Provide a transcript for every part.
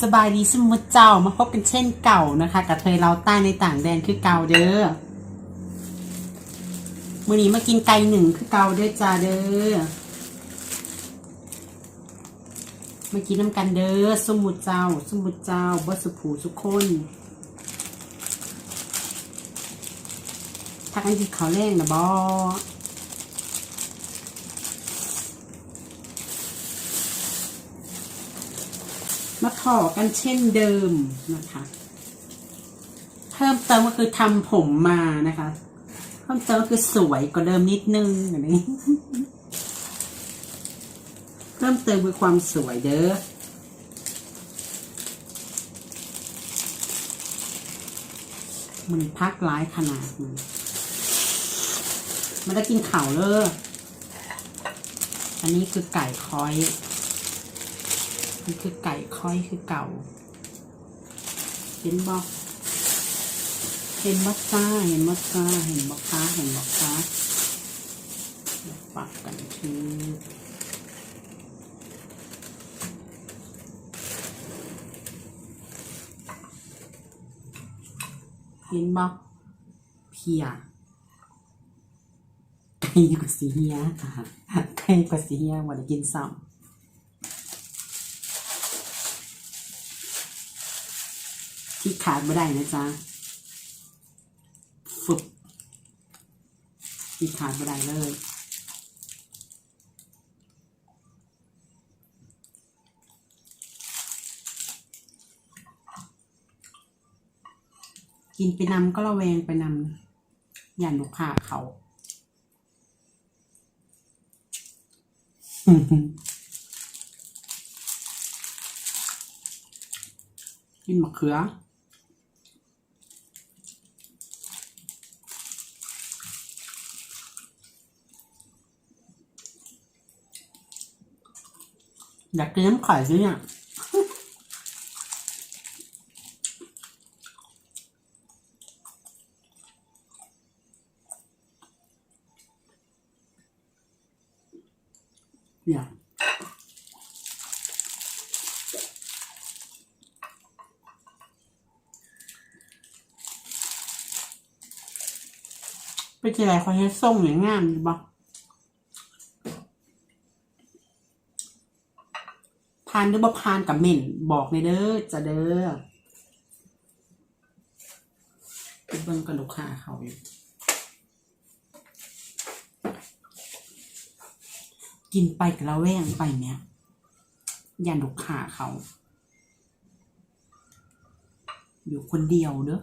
ສະບາຍດີຊຸມໝູ່ເຈົ້າ ມາພົບກັນເຊັ່ນເກົ່ານະຄະ ກະເທີຍລາວໃຕ້ໃນຕ່າງແດນຄືເກົ່າເດີ. ມື້ນີ້ມາກິນໄກ່ໜຶ້ງຄືເກົ່າເດີຈ້າເດີ. ມາກິນນຳກັນເດີຊຸມໝູ່ເຈົ້າ ຊຸມໝູ່ເຈົ້າເບິດສຸຜູ້ສຸຄົນ. ພາກັນກິນເຂົ້າແລງນະບໍ? ມາພໍ້ກັນເຊັ່ນເດີມນະຄະ. ເພີ່ມເຕີມກໍຄືທຳຜົມມານະຄະ. ເພີ່ມເຕີມກໍຄືສວຍກວ່າເດີມນິດໜຶ່ງອັນນີ້. ເພີ່ມເຕີມຄືຄວາມສວຍເດີ. ມື້ນີ້ຜັກຫຼາຍຂະໜາດ. ມາໄດ້ກິນເຂົ້າເດີ. ອັນນີ້ຄືໄກ່ຂ້ອຍ. ນີ້ຄືໄກ່ຂ້ອຍຄືເກົ່າ. ເຫັນບໍ່? ເຫັນບໍ່ຈ້າ? ເຫັນບໍ່ຈ້າ? ເຫັນບໍ່ຄະ? ເຫັນບໍ່ຄະ? ປັບກັນຄື ເຫັນບໍ່? ເພຍ. ໄກ່ກໍຊິເຫ່ຍ ໄກ່ກໍຊິເຫ່ຍ ບໍ່ໄດ້ກິນຊ້ຳ. ທີ່ຂາດບໍ່ໄດ້ນະຈ໊ະ ຟຶບ ທີ່ຂາດບໍ່ໄດ້ເລີຍ. ກິນໄປນຳກໍລະແວງໄປນຳ ຢ້ານລູກຄ້າເຂົ້າ. ກິນໝາກເຂືອ. ຢາກກິນນຳຂ້ອຍຊິເນຍ. ເປັນຈັ່ງໃດ ຂ້ອຍເຮັດຊົງນີ້ງາມຢູ່ບໍ່? ຜ່ານຫຼືບໍ່ຜ່ານກະເມັ້ນບອກແດ່ເດີ ຈ້າເດີ. ໄປເບິ່ງກັນລູກຄ້າເຂົ້າຢູ່. ກິນໄປກະລະແວງໄປແໝ່ ຢ້ານລູກຄ້າເຂົ້າ. ຢູ່ຄົນດຽວເດີ.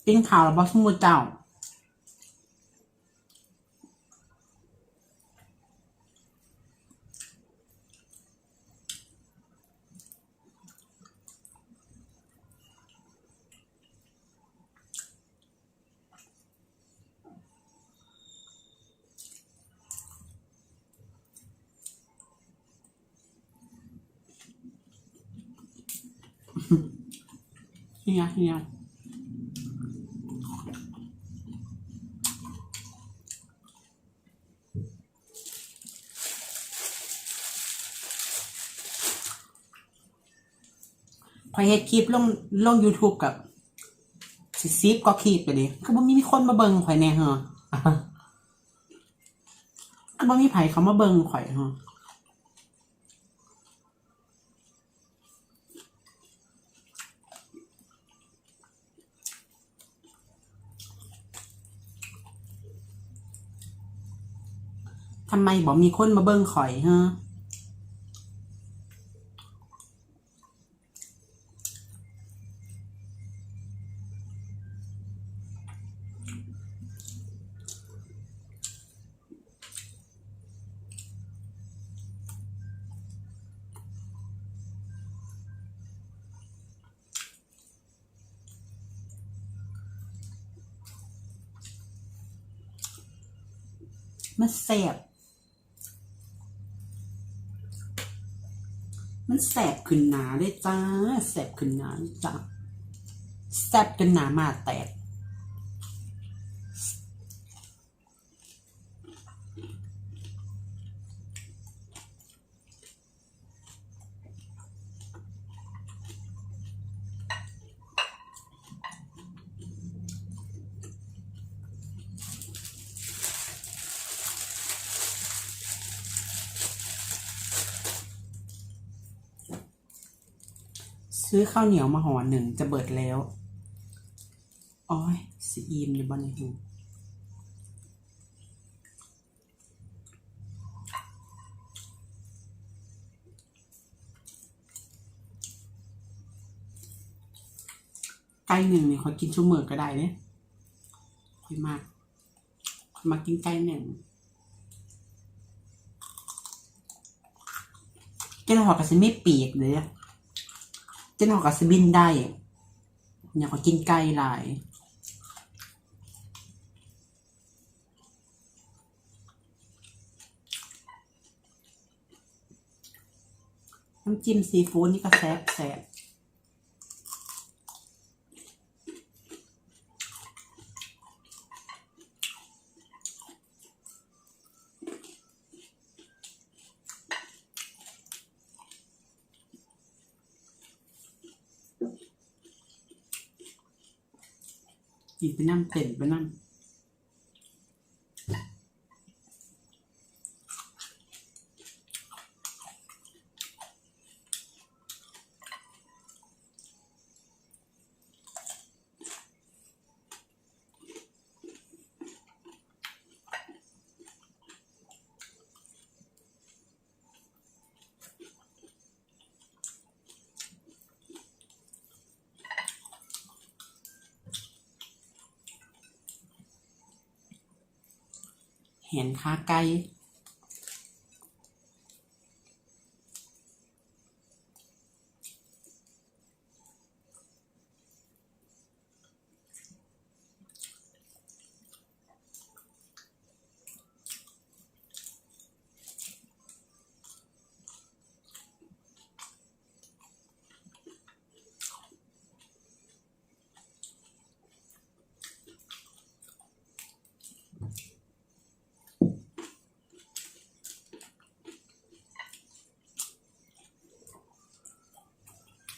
ກິນເຂົ້າແລ້ວບໍ່ຊຸມໝູ່ເຈົ້າ? ເຮຍ ເຮຍ. ຂ້ອຍເຮັດຄລິບລົງ ລົງຢູທູບກໍຊິສິບກວ່າຄລິບແລ້ວເດ້ ຄືບໍ່ມີຄົນມາເບິ່ງຂ້ອຍແດ່ເຮີ ຄືບໍ່ມີໃຜເຂົ້າມາເບິ່ງຂ້ອຍເຮີ. ທຳໄມບໍ່ມີຄົນມາເບິ່ງຂ້ອຍເຮີ? ມັນແຊບ. ມັນແຊບຂຶ້ນໜ້າເດ້ຈ້າ ແຊບຂຶ້ນໜ້າເດ້ຈ້າ ແຊບຈົນໜ້າມ້າແຕກ. ຊື້ເຂົ້າໜຽວມາຫໍ່ໜຶ່ງຈະເບິດແລ້ວ. ໂອ້ຍ ຊິອີ່ມຢູ່ບໍ່ນີ້? ໄກ່ໜຶ່ງນີ້ຂ້ອຍກິນຊຸມື້ກໍໄດ້ເດ້ ຂ້ອຍມັກ ຂ້ອຍມັກກິນໄກ່ໜຶ່ງ. ເຈົ້າຂອງກໍຊິມີປີກເດ້ ເຈົ້າຂອງກໍຊິບິນໄດ້ ຫຍັງ ຂ້ອຍກິນໄກ່ຫຼາຍ. ນ້ຳຈິ້ມຊີຟູດນີ້ກໍແຊບໆ. ກິນໄປນຳ ເຕັ້ນໄປນຳ. ແຫນຂາໄກ່.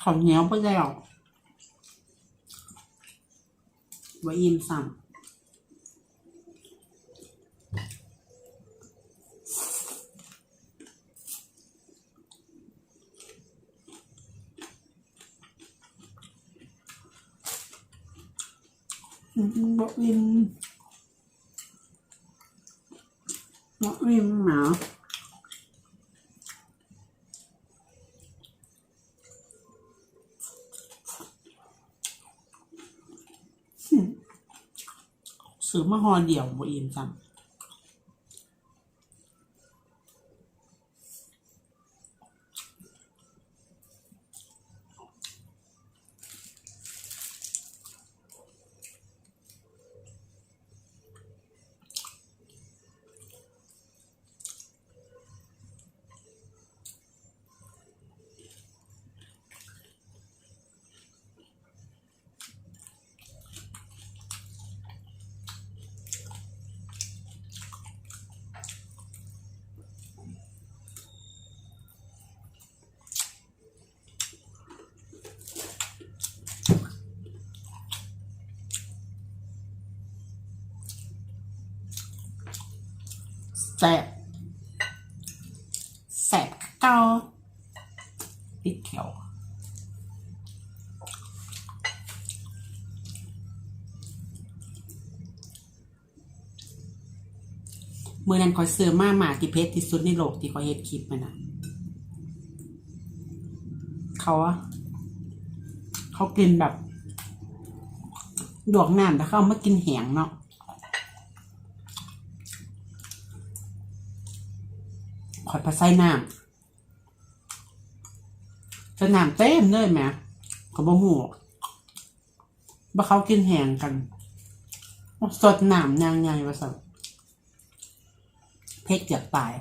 ເຂົ້າໜຽວບໍ່ແລ້ວ ບໍ່ອີ່ມຊ້ຳ. ອືມ ບໍ່ອີ່ມ ບໍ່ອີ່ມນະ. ຊື້ມາຫໍ່ດຽວບໍ່ອີ່ມຊ້ຳ. ແຊບ ແຊບຄືເກົ່າ ຕິດແຂ້ວ. ມື້ນັ້ນຂ້ອຍຊື້ມາມ່າທີ່ເຜັດທີ່ສຸດໃນໂລກ ທີ່ຂ້ອຍເຮັດຄລິບຫັ້ນນະ ເຂົາ ເຂົາກິນແບບລວກນ້ຳ ແລ້ວເຂົາເອົາມາກິນແຫ້ງເນາະ. ຂ້ອຍພັດໃສ່ນ້ຳ ໃສ່ນ້ຳເຕັມເລີຍແໝ່ ຂ້ອຍບໍ່ຮູ້ ວ່າເຂົາກິນແຫ້ງກັນ ໂອ້ ສົດນ້ຳຢ່າງໃຫຍ່ວ່າຊັ້ນ ເຜັດເກືອບຕາຍ.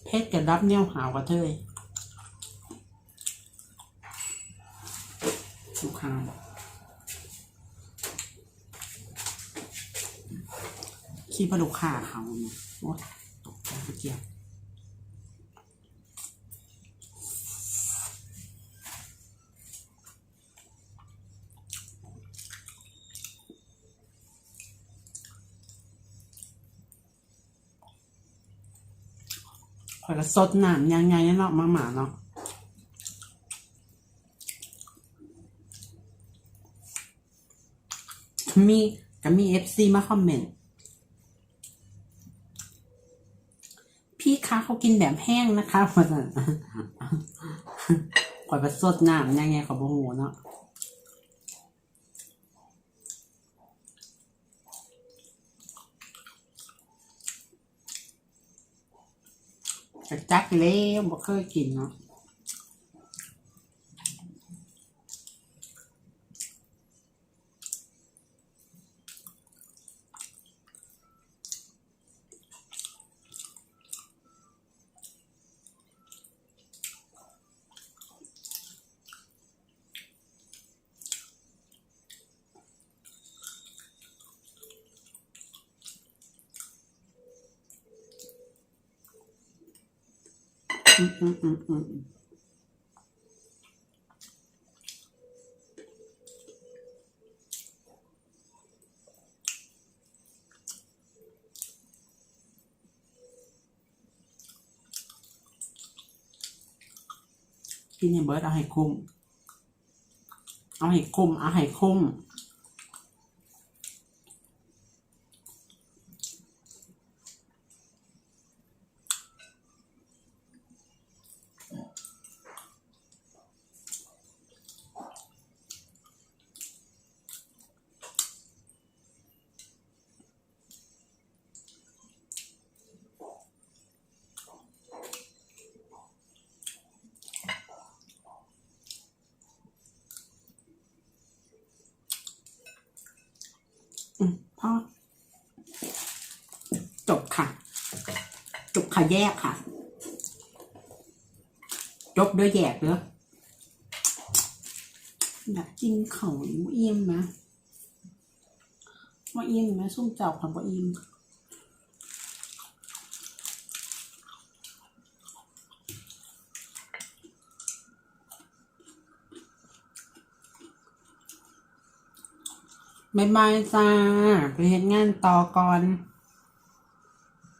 ເຜັດກະດັບແນວຫາວກະເທີຍ. ລູກຄ້າ ຄິດວ່າລູກຄ້າເຂົາ ໂອ້ຍ ຕົກໃຈກະຈຽບ. ຂ້ອຍກະສົດນ້ຳຢ່າງໃຫຍ່ເນາະ ມາມ່າເນາະ. ມີ ກະມີເອັຟຊີມາຄອມເມັນ ພີ່ຄະ ເຂົາກິນແບບແຫ້ງນະຄະ ວ່າຊັ້ນ. ຂ້ອຍວ່າສົດນ້ຳຍັງໄງ ຂ້ອຍບໍ່ຮູ້ເນາະ. ກະຈັກແລ້ວ ບໍ່ເຄີຍກິນເນາະ. ອືມ ອືມ ອືມ ອືມ. ກິນໃຫ້ເບິດ ເອົາໃຫ້ຄຸ້ມ ເອົາໃຫ້ຄຸ້ມ ເອົາໃຫ້ຄຸ້ມ. ອືມ ພໍ ຈົບຄ່ະ ຈົບຄ່ະ ແຍກຄ່ະ ຈົບເດີ ແຍກເດີ. ຢາກກິນເຂົ້າ ບໍ່ອີ່ມນະ ບໍ່ອີ່ມນະ ຊຸມເຈົ້າຂ້ອຍບໍ່ອີ່ມ. ບາຍບາຍຈ້າ ໄປເຮັດງານຕໍ່ກ່ອນ.